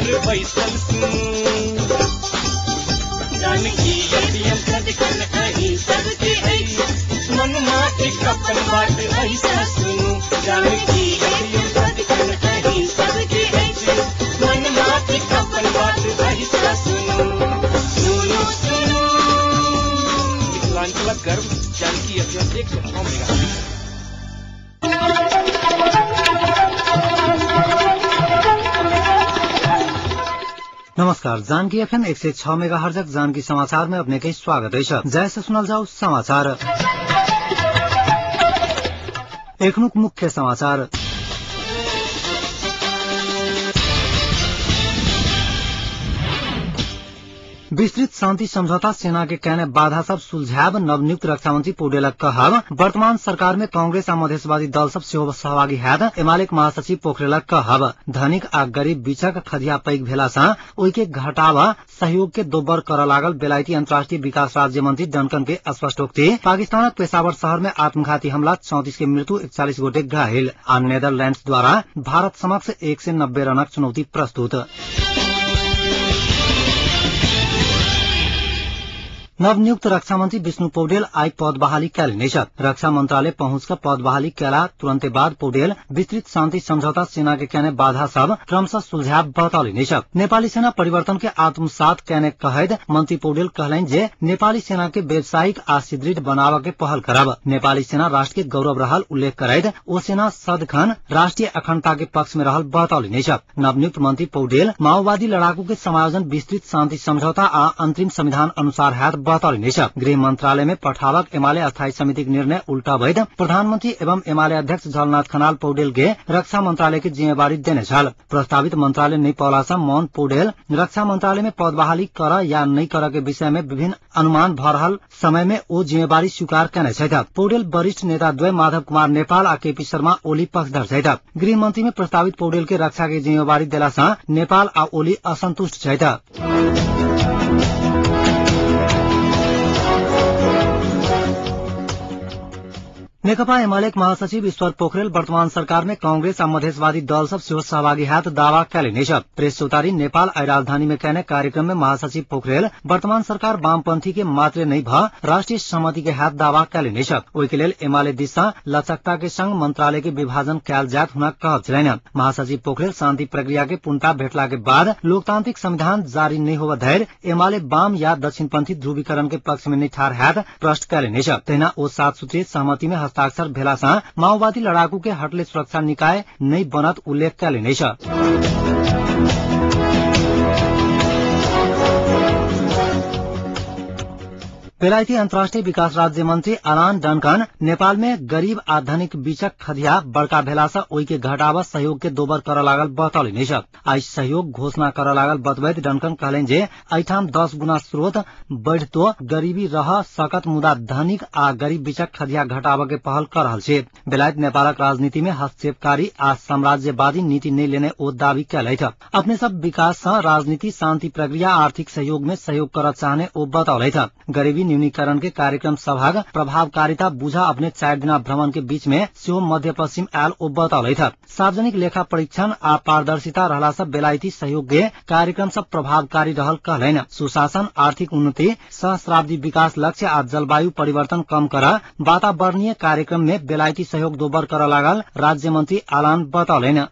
घर बैसल सुनू। जानकी एफएम सदिखन अहीं सबके अछि, मनमा के अपन बात ऐसा सुनू। जानकी एफएम सदिखन अहीं सबके अछि, मनमा के अपन बात ऐसा सुनू। सुनू सुनू मिथिलांचलक गर्व जानकी एफएम 106 मेगाहर्ट्ज। नमस्कार, जानकी एफएम 106 मेगाहर्जक जानकी समाचार में अपने के स्वागत है। जय से सुनल जाओ समाचार। एखनुक मुख्य समाचार। विस्तृत शान्ति सम्झौता सेना के कहने बाधा सब सुलझायब नवनियुक्त रक्षा मंत्री पौडेलक कहब। वर्तमान सरकार में कांग्रेस आ मधेशवादी दल सब सेहो सहभागी हैत, एमालेक महासचिव पोखरेलक कहब। धनिक आ गरीब बीचक खधिया पैघ भेला सँ ओहि के घटावा सहयोग के दोबर करऽ लागल बेलायती अंतर्राष्ट्रीय विकास राज्य मंत्री डनकन के स्पष्टोक्ति। पाकिस्तानक पेशावर शहर में आत्मघाती हमला, 34 के मृत्यु, 41 गोटे घायल। आ नेदरलैंड्स द्वारा भारत समक्ष 190 रनक चुनौती प्रस्तुत। नवनियुक्त रक्षा मंत्री विष्णु पौडेल आई पद बहाली कैलने। रक्षा मंत्रालय पहुंच कर पद बहाली कैला तुरंते बाद पौडेल विस्तृत शांति समझौता सेना के कहने बाधा सब क्रमशः सुलझायब बतौलनि। नेपाली सेना परिवर्तन के आत्मसात कहने कहैत मंत्री पौडेल कहलनि जे नेपाली सेना के व्यावसायिक आ सुदृढ़ बनाव के पहल करब। नेपाली सेना राष्ट्र के गौरव रहल उल्लेख करैत ओ सेना सदखन राष्ट्रीय अखंडता के पक्ष में रहल बतौलनि। नवनियुक्त मंत्री पौडेल माओवादी लड़ाकू के समायोजन विस्तृत शांति समझौता आ अंतरिम संविधान अनुसार हैत। गृह मंत्रालय में पठावक एमाले अस्थायी समिति के निर्णय उल्टाबैत प्रधानमंत्री एवं एमाले अध्यक्ष झलनाथ खनाल पौडेल के रक्षा मंत्रालय के जिम्मेवारी देने छल। प्रस्तावित मंत्रालय नहीं पौला से मौन पौडेल रक्षा मंत्रालय में पद बहाली कर या नहीं कर के विषय में विभिन्न अनुमान भ रहल समय में ओ जिम्मेवारी स्वीकार केने छथि। पौडेल वरिष्ठ नेता द्वय माधव कुमार नेपाल आ केपी शर्मा ओली पक्षधर छथि। गृह मंत्री में प्रस्तावित पौडेल के रक्षा के जिम्मेवारी देला से नेपाल आ ओली असंतुष्ट छथि। नेकपा एमालेक महासचिव ईश्वर पोखरेल वर्तमान सरकार में कांग्रेस आ मधेशवादी दल सब सेहो सहभागी हैत दावा कैलने। प्रेस चौतारी नेपाल आई राजधानी में कहने कार्यक्रम में महासचिव पोखरेल वर्तमान सरकार वामपंथी के मात्रे नहीं भ राष्ट्रीय सहमति के हैत दावा कैलने। ओहि के लेल एमाले दिस सँ लचकता के संग मंत्रालय के विभाजन कैल जायत हुनक कहब छलनि। महासचिव पोखरेल शांति प्रक्रिया के पूर्णता भेटला के बाद लोकतांत्रिक संविधान जारी नहीं होब धरि एमाले वाम या दक्षिणपंथी ध्रुवीकरण के पक्ष में नहीं ठार हैत प्रश्न कैलने। तहिना ओ 7 सूत्रीय सहमति में हस्ताक्षर भेला सँ माओवादी लड़ाकू के हटले सुरक्षा निकाय नहीं बनत उल्लेख कैलने। बेलायती अंतर्राष्ट्रीय विकास राज्य मंत्री अलान डनकन नेपाल में गरीब आ धनिक बीचक खधिया बड़का भेला से ओहि के घटावा सहयोग के दोबर करऽ लागल बतौलनि। आई सहयोग घोषणा करऽ लागल बतबैत डनकन कहलनि जे एहिठाम 10 गुना स्रोत बढ़ितो गरीबी रह सकत, मुदा धनिक आ गरीब बीचक खधिया घटाबऽ के पहल कर रहल छै। बेलायत नेपालक राजनीति में हस्तक्षेपकारी आ साम्राज्यवादी नीति नहि लेने ओ दावी कयलथि। अपने सब विकास सँ राजनीति, शांति प्रक्रिया, आर्थिक सहयोग में सहयोग करऽ चाहने ओ बतौलथि। गरीबी न्यूनीकरण के कार्यक्रम सभाग प्रभावकारिता बुझा अपने 4 दिना भ्रमण के बीच में सेहो मध्य पश्चिम आयल ओ बतौलथि। सार्वजनिक लेखा परीक्षण आ पारदर्शिता रहला सँ बेलायती सहयोग के कार्यक्रम सब प्रभावकारी रहल कहलनि। सुशासन, आर्थिक उन्नति, सहस्राब्दी विकास लक्ष्य आ जलवायु परिवर्तन कम कर वातावरणीय कार्यक्रम में बेलायती सहयोग दोबर करऽ लागल राज्य मंत्री आलान बतौलनि।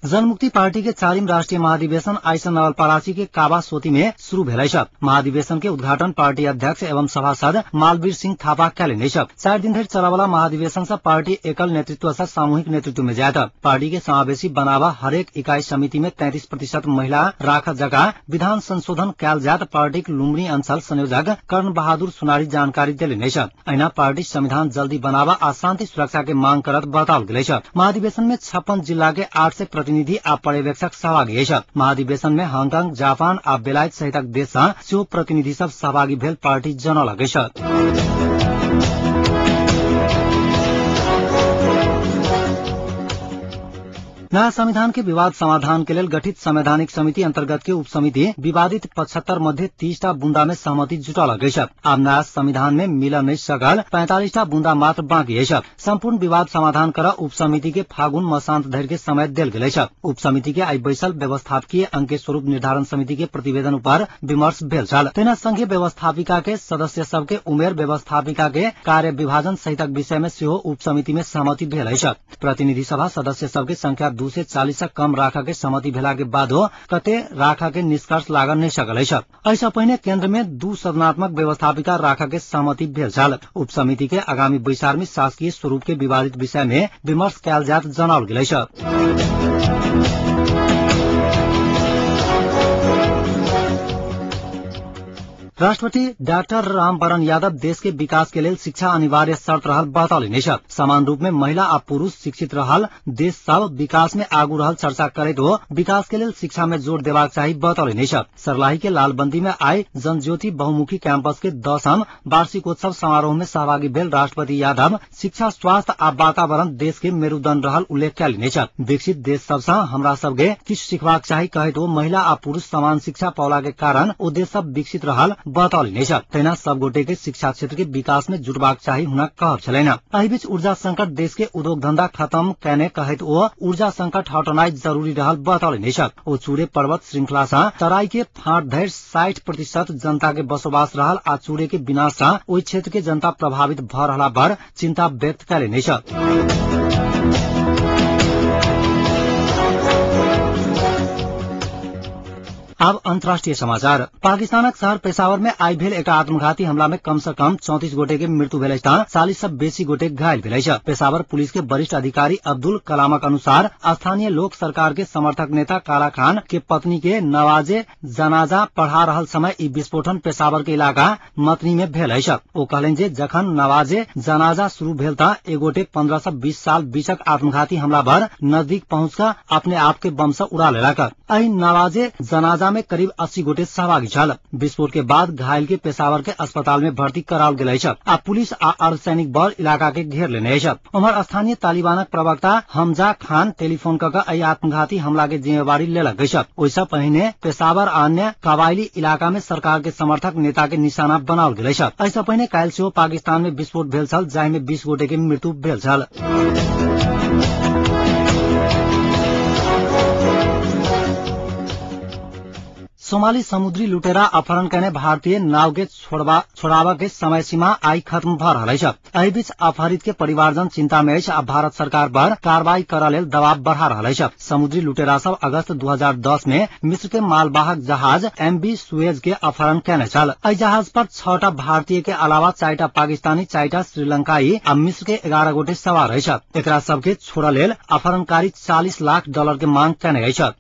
जनमुक्ति पार्टी के 4 राष्ट्रीय महाधिवेशन आइसन नवलपरासी के कावासोती में शुरू भेल। महाधिवेशन के उद्घाटन पार्टी अध्यक्ष एवं सभासद मालवीर सिंह थापा कैलने। 4 दिन धरि चलवला महाधिवेशन से पार्टी एकल नेतृत्व से सामूहिक नेतृत्व में जायत। पार्टी के समावेशी बनावा हरेक इकाई समिति में 33% महिला राख जगह विधान संशोधन कैल जायत पार्टी लुम्बिनी अंचल संयोजक कर्ण बहादुर सुनारी जानकारी देलनि। अहिना पार्टी संविधान जल्दी बनावा आ शांति सुरक्षा के मांग करत बताओल गेल। महाधिवेशन में 56 जिला के 800 प्रतिनिधि आ पर्यवेक्षक सहभागी अछि। महाधिवेशन में हांगकांग, जापान आ बेलायत सहितक देश सँ सेहो प्रतिनिधि सब सहभागी भेल पार्टी जनौलक अछि। नया संविधान के विवाद समाधान के लेल गठित संवैधानिक समिति अंतर्गत के उपसमिति विवादित 75 मध्ये 30 टा बुंदा में सहमति जुटलक अछि। आब नया संविधान में मिल नहीं सकल 45 टा बुंदा मात्र बाँकी अछि। संपूर्ण विवाद समाधान कर उपसमिति के फागुन मसांत धरि के समय देल गेल अछि। उपसमिति के आई बैसल व्यवस्थापकीय अंक के स्वरूप निर्धारण समिति के प्रतिवेदन पर विमर्श भेल छल। तहिना संघीय व्यवस्थापिका के सदस्य सबके उमेर, व्यवस्थापिका के कार्य विभाजन सहितक विषय में सेहो उपसमिति में सहमति भेल अछि। प्रतिनिधि सभा सदस्य सबके संख्या 240 से कम राख के सहमति भेला के बादो कते राख के निष्कर्ष लागल नहीं सकल अछि। एहिसँ पहिने केन्द्र में 2 सदनात्मक व्यवस्थापिका राख के सहमति भेल छल। उपसमिति के आगामी बैसार में शासकीय स्वरूप के विवादित विषय में विमर्श कयल जायत जनाओल गेल अछि। राष्ट्रपति डाक्टर रामवरण यादव देश के विकास के लेल शिक्षा अनिवार्य शर्त रहल बतौलनि अछि। समान रूप में महिला आ पुरुष शिक्षित रहल देश सब विकास में आगू रहल चर्चा करैत हो विकास के लेल शिक्षा में जोर देबाक चाही बतौलनि अछि। सर्लाही के लालबंदी में आई जनज्योति बहुमुखी कैंपस के 10म वार्षिकोत्सव समारोह में सहभागी भेल राष्ट्रपति यादव शिक्षा, स्वास्थ्य आ वातावरण देश के मेरुदण्ड रहल उल्लेख कयलनि अछि। विकसित देश सब सँ हमरा सबके किछु सिखबाक चाही कहैत हो महिला आ पुरुष समान शिक्षा पौला के कारण ओ देश सब विकसित रहल बतौलनि अछि। तहिना सब गोटे के शिक्षा क्षेत्र के विकास में जुटबाक चाही हुनक कहब छलनि। एहि बीच ऊर्जा संकट देश के उद्योग धंधा खत्म कयने कहैत ओ ऊर्जा संकट हटनाइ जरूरी रहल बतौलनि अछि। ओ चूरे पर्वत श्रृंखला सँ तराई के फाँट धरि 60% जनता के बसोबास रहल आ चूरे के विनाश सँ ओहि क्षेत्र के जनता प्रभावित भ रहला पर चिंता व्यक्त कयलनि अछि। अब अंतर्राष्ट्रीय समाचार। पाकिस्तानक शहर पेशावर में आई भेल एक आत्मघाती हमला में कम से कम 34 गोटे के मृत्यु भेल अछि, 40 से बेसी गोटे घायल भेल अछि। पेशावर पुलिस के वरिष्ठ अधिकारी अब्दुल कलामक अनुसार स्थानीय लोक सरकार के समर्थक नेता काला खान के पत्नी के नवाजे जनाजा पढ़ा रहल समय ई विस्फोटन पेशावर के इलाका मतनी में भेल अछि। ओ कहलनि जे जखन नवाजे जनाजा शुरू भेल त एक गोटे 15 से 20 साल बीचक आत्मघाती हमलावर नजदीक पहुंच कर अपने आप के बम से उड़ा लेलक। एहि नवाजे जनाजा में करीब 80 गोटे सहभागी छल। विस्फोट के बाद घायल के पेशावर के अस्पताल में भर्ती कराओल गेल अछि आ पुलिस आ अर्धसैनिक बल इलाका के घेर लेने अछि। उम्हर स्थानीय तालिबानक प्रवक्ता हमजा खान टेलीफोन क एहि आत्मघाती हमला के जिम्मेवारी लेलक अछि। ओहिसँ पहिने पेशावर आ अन्य कबायली इलाका में सरकार के समर्थक नेता के निशाना बनाओल गेल अछि। एहिसँ पहिने काल्हि सेहो पाकिस्तान में विस्फोट भेल छल, जाहि में 20 गोटे के मृत्यु भेल छल। सोमाली समुद्री लुटेरा अपहरण कयने भारतीय नाव के छोड़ाबऽ के समय सीमा आई खत्म भ रहल अछि। एहि बीच अपहरित के परिवारजन चिंता में अछि आ भारत सरकार पर कार्रवाई करऽ लेल दबाव बढ़ा रहल अछि। समुद्री लुटेरा सब अगस्त 2010 में मिस्र के मालवाहक जहाज एमबी सुएज के अपहरण कयने छल। एहि जहाज पर 6टा भारतीय के अलावा 4टा पाकिस्तानी, 4टा श्रीलंकाई आ मिस्र के 11 गोटे सवार अछि। एकरा सबके छोड़ऽ लेल अपहरणकारी $40 लाख के मांग कयने अछि।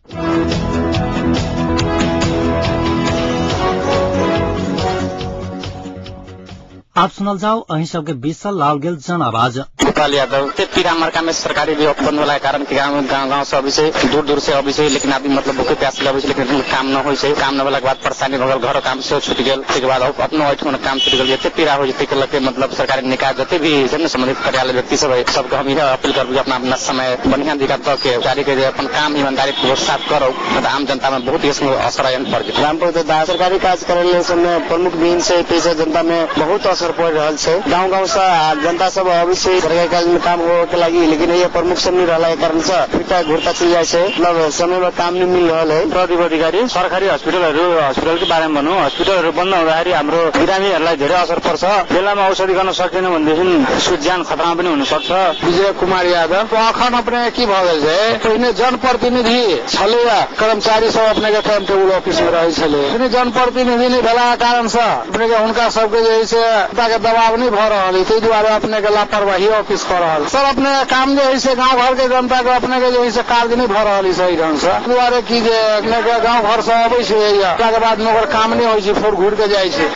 आप सुनल जाओ अहीं सबके बीच से लाल गेल जनावाज। गोपाल यादव ते पीरा मरका में सरकारी भी बंद होला के कारण गाँव गाँव से अबै छै, दूर दूर से अबै छै, लेकिन अभी मतलब भूखे प्यास से अबै छै, लेकिन काम न होइ छै। काम न होला के बाद परेशानी भऽ गेल, घर काम सेहो छूटि गेल, ताहिके बाद अपनो एहिठाम काम छूटि गेल। जते पीड़ा होइ छै लऽ के मतलब सरकारी निकाय जते भी छै ने सम्बन्धित कार्यालय व्यक्ति सब है, सबके हम इएह अपील करबै अपना अपना समय बढ़िया दिक्कत दऽ के कार्य के अपन काम ईमानदारी पूर्वक साफ करो, तऽ आम जनता में बहुत असर पड़ जेतै। रामपुर दास सरकारी काज करै लेल सबमे प्रमुख विहीन छै, ताहिसँ जनता में बहुत असर पड़ रहल छै। गाँव गाँव से जनता सब अबै छै सरकारी काज में काम होवे के लागि, लेकिन ये प्रमुख सब नहीं रहला के कारण से फिरता घुरता चल जाए छै, मतलब समय में काम नहीं मिल रहल है। प्रदीप अधिकारी सरकारी हस्पिटलहरू के बारेमा भनौँ, हस्पिटलहरू बन्द हुँदाखेरि हाम्रो बिरामीहरूलाई धेरै असर पर्छ। बेलामा औषधि गर्न सकेन भनेदेखि उसको ज्यान खतरामा पनि हुन सक्छ। विजय कुमार यादव। अखन अपने की भऽ गेल छै, पहिने जनप्रतिनिधि छलैया, कर्मचारी सब अपने के टाइम टेबुल ऑफिस में रहै छलै, लेकिन जनप्रतिनिधि नहि भेला के कारण से अपने के हुनका सबके जे छै के दबाव नहीं भऽ रहल है, ताहि दुआरे अपने के लापरवाही ऑफिस कऽ रहल। सर अपने काम जे है से गाँव घर के जनता के अपने के जे है से कार्य नहीं भऽ रहल है सही ढंग से, दुआरे की जे अपने के गाँव घर से अबै छै ओकरा बाद में ओकर काम नहीं होइ छै, फेर घुरि के जाइ छै।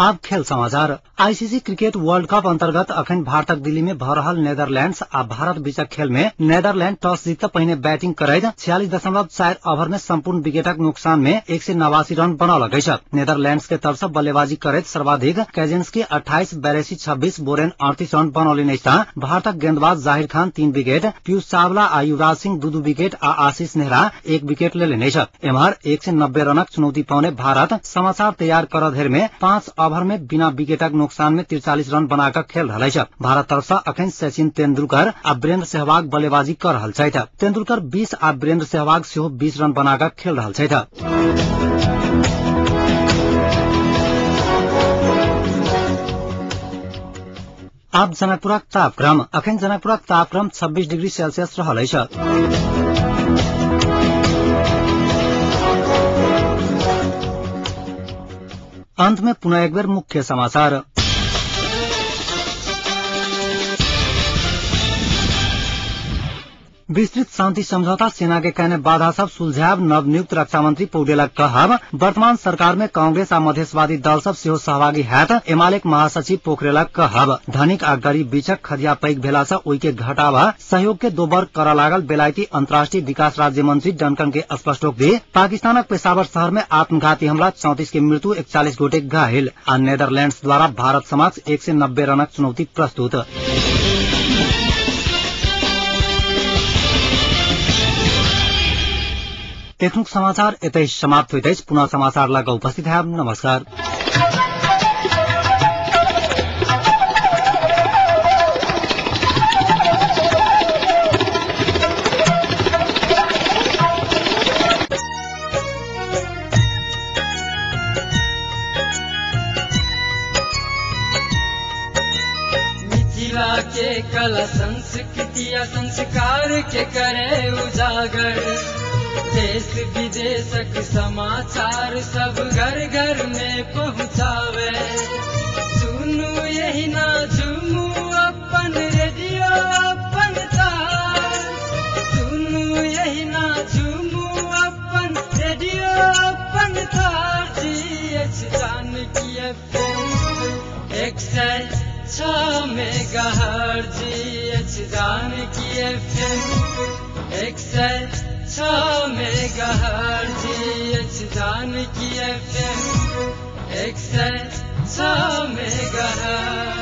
आब खेल समाचार। आईसीसी क्रिकेट वर्ल्ड कप अंतर्गत अखन भारतक दिल्ली में भ रहल नेदरलैंड्स आ भारत बीचक खेल में नेदरलैंड टॉस जीत पहिने बैटिंग करैत 46.4 ओभर में सम्पूर्ण विकेटक नुकसान में 189 रन बनौलक अछि। नेदरलैंड्स के तरफ से बल्लेबाजी करैत सर्वाधिक कैजेंसकी 28, बैरेसी 26, बोरेन 38 रन बनौलनि अछि। भारतक गेंदबाज जाहिर खान 3 विकेट, पीयूष चावला आ युवराज सिंह 2-2 विकेट आ आशीष नेहरा 1 विकेट लेलनि अछि। एम्हर 190 रनक चुनौती पाउने भारत समाचार तैयार कर धरि में 5 ओभर में बिना विकेटक नुकसान में 43 रन बनाकर खेल रहल अछि। भारत तरफ से अखन सचिन तेंदुलकर आ वीरेंद्र सहवाग बल्लेबाजी कर रहल छथि। तेंदुलकर 20 आ वीरेंद्र सहवाग सेहो 20 रन बनाकर खेल रहल छथि। आब जनकपुरक तापक्रम। अखन जनकपुरक तापक्रम 26 डिग्री सेल्सियस रहल अछि। अंत में पुनः एक बेर मुख्य समाचार। विस्तृत शान्ति सम्झौता सेना के कहने बाधा सब सुलझायब नवनियुक्त रक्षा मंत्री पौडेलक कहब। वर्तमान सरकार में कांग्रेस आ मधेशवादी दल सब सेहो सहभागी हैत, एमालेक महासचिव पोखरेलक कहब। धनिक आ गरीब बीचक खदिया पैघ भेला से ओहि के घटावा सहयोग के दोबर करऽ लागल बेलायती अंतर्राष्ट्रीय विकास राज्य मंत्री डनकन के स्पष्टोक्ति। पाकिस्तानक पेशावर शहर में आत्मघाती हमला, 34 के मृत्यु, 41 गोटे घायल आ नेदरलैंड्स द्वारा भारत समक्ष 190 रनक चुनौती प्रस्तुत। एखनुक समाचार एतै समाप्त होइत अछि। पुनः समाचार लग उपस्थित हैब। नमस्कार। मिथिला के कला संस्कृति आ संस्कार के करे उजागर, देश विदेशक समाचार सब घर घर में पहुँचावे। सुनू यही ना झूमू अपन रेडियो अपन तार, सुनू यही ना झूमू अपन रेडियो अपन तार। G H Janaki FM 106 megahertz, G H Janaki FM 106 megahertz, G H Janaki FM 106 megahertz.